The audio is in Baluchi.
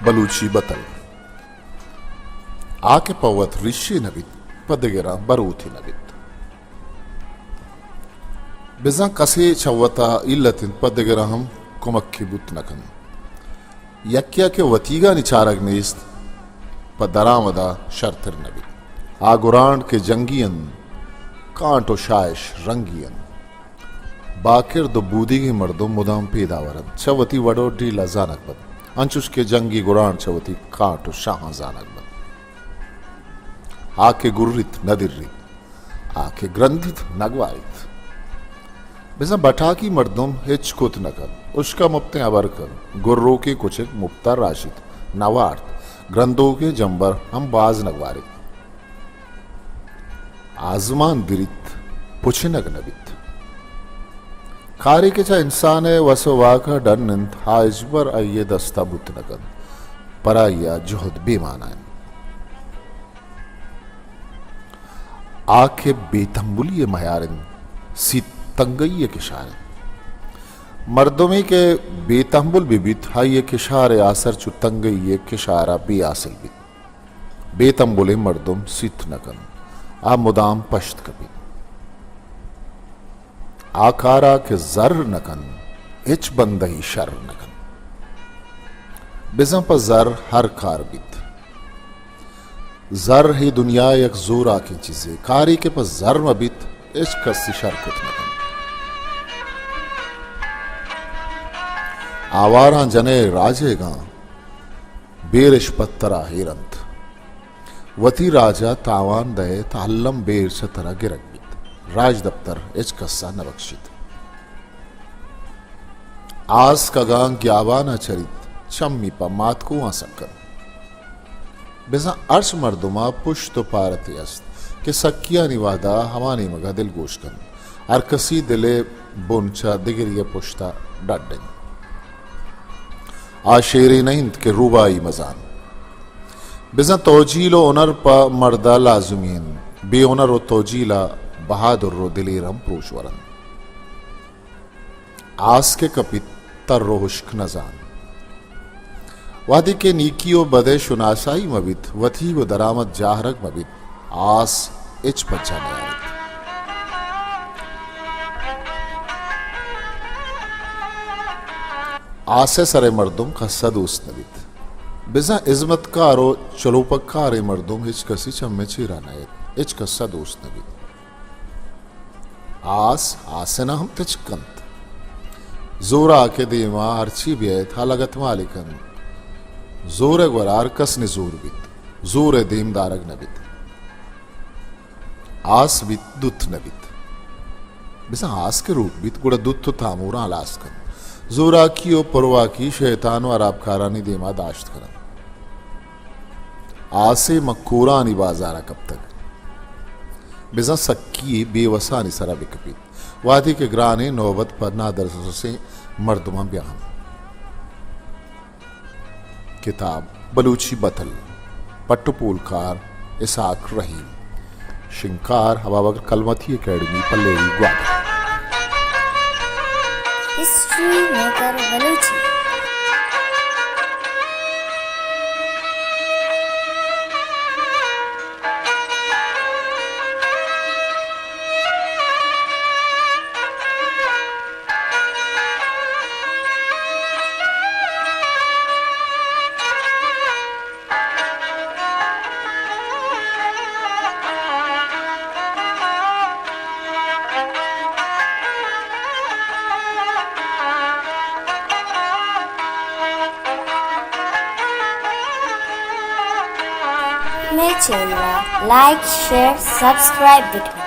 بلوچی بتل۔ آ کہ پہ وت ریشے نہ بیت، پہ دگراں بروتے نہ بیت۔ بزاں کسے چہ وتا علت انت، پہ دگراں ہم کمکے بوت نہ کنت۔ یکے ء کہ وتیگانی چارگ نیست، پہ درآمد ء شرتر نہ بیت۔ آ گرانڈ کہ جنگی انت، کانٹ و شاہش رنگی انت۔ باکرد و بودیگیں مردم مدام پیداور انت، چہ وتی وڑ و ڈیل ء زانگ بنت، انچوش کہ جنگی گرانڈ چہ وتی کانٹ و شاہاں زانگ بنت۔ آ کہ گریت نہ دریت، آ کہ گرندیت نہ گواریت۔ بزاں بٹاکی مردم ہچ کت نہ کنت، اشکا مپتیں ہبر کنت، گروکیں کچک مپتا راشیت، نہ وارت، گرندوکیں جمبر ہم باز نہ گواریت۔ آزمان دریت، پچنگ نہ بیت۔ کارے کہ چہ انسان ء وس و واک ء ڈن انت، آ ہچبر آئی ء دست ء بوت نہ کنت، پر آئی ء جہد بے مانا انت۔ آ کہ بے تمبلی ء میار انت، سیت تنگئی ء کشار انت۔ مردمے کہ بے تمبل بہ بیت، آئی ء کشار ء آسر چو تنگئی ء کشار ء بے حاصل بیت۔ بے تمبلیں مردم سیت نہ کنت، آ مدام پشت کپیت۔ آ کارا کہ زر نہ کنت، ہچ بندہی شر نہ کنت۔ بزاں پہ زر ہر کار بیت۔ زر ہے دنیا یک زوراکیں چیزے، کارے کہ پہ زر مہ بیت، ہچ کسی شر کت نہ کنت۔ آواراں جنئے راجے گاں، بیرش پہ ترا ہیر انت۔ وتی راج ء تاوان دئے تہ الم بیر چہ ترا گرگ بیت۔ راجدپتر ہچ کس ء نہ بکشیت۔ آس کگاں گیابان ء چریت، چمی پہ ماتکواں سک انت۔ بزاں ہرچ مردم ء پشت و پارتے است کہ سکیانی وہد ء ہما نیمگ ء دلگوش کنت۔ ہر کسی دل ء بن چہ دگری ء پشت ء ڈڈ انت۔ آ شعرے نہ انت کہ روباہی مزان۔ بزاں توجیل و ہنر پہ مرد ء لازمی انت۔ بے ہنر و توجیل ء بہادر و دلیر ہم پروش ورنت۔ آس کہ کپیت، تر و ہشک نہ زانت۔ وہدے کہ نیکی و بدئے شناسائی مہ بیت، وتیگ و درآمد جاہرگ مہ بیت، آس ہچ پجا نیاریت۔ آسئے سرئے مردم کسا دوست نہ بیت۔ بزاں ہزمتکار و چلوپگکاریں مردم ہچ کسی چمے چیرا نئیت، ہچ کسا دوست نہ بیت۔ آس آسنا ہم تچک کنت۔ زوراکئے دیما ہرچی بیئیت، آ لگتمالی کنت۔ زورئے گورا ہر کس نزور بیت۔ زورئے دیم دارگ نہ بیت۔ آس بیت، دوت نہ بیت۔ بزاں آس کہ روک بیت، گڑا دوت و تاموراں ہلاس کنت۔ زوراکی و پرواکی شیطان و ہرابکارانی دیما داشت کنت۔ آسے مکورانی بازارا کپتگ۔ بزاں سکی بے وسانی سرا بکپیت۔ وہدے کہ گرانیں نوبت پہ نادرسیں مردماں بیاہاں۔ کتاب بلوچی بتل، پٹ و پولکار اسحاق رحیم، شنگکار حبابگر Kalmati academy Pleri Gwadar. History maker Balochi. مئے چینل ءَ لائک، شیئر، سبسکرائب بکن۔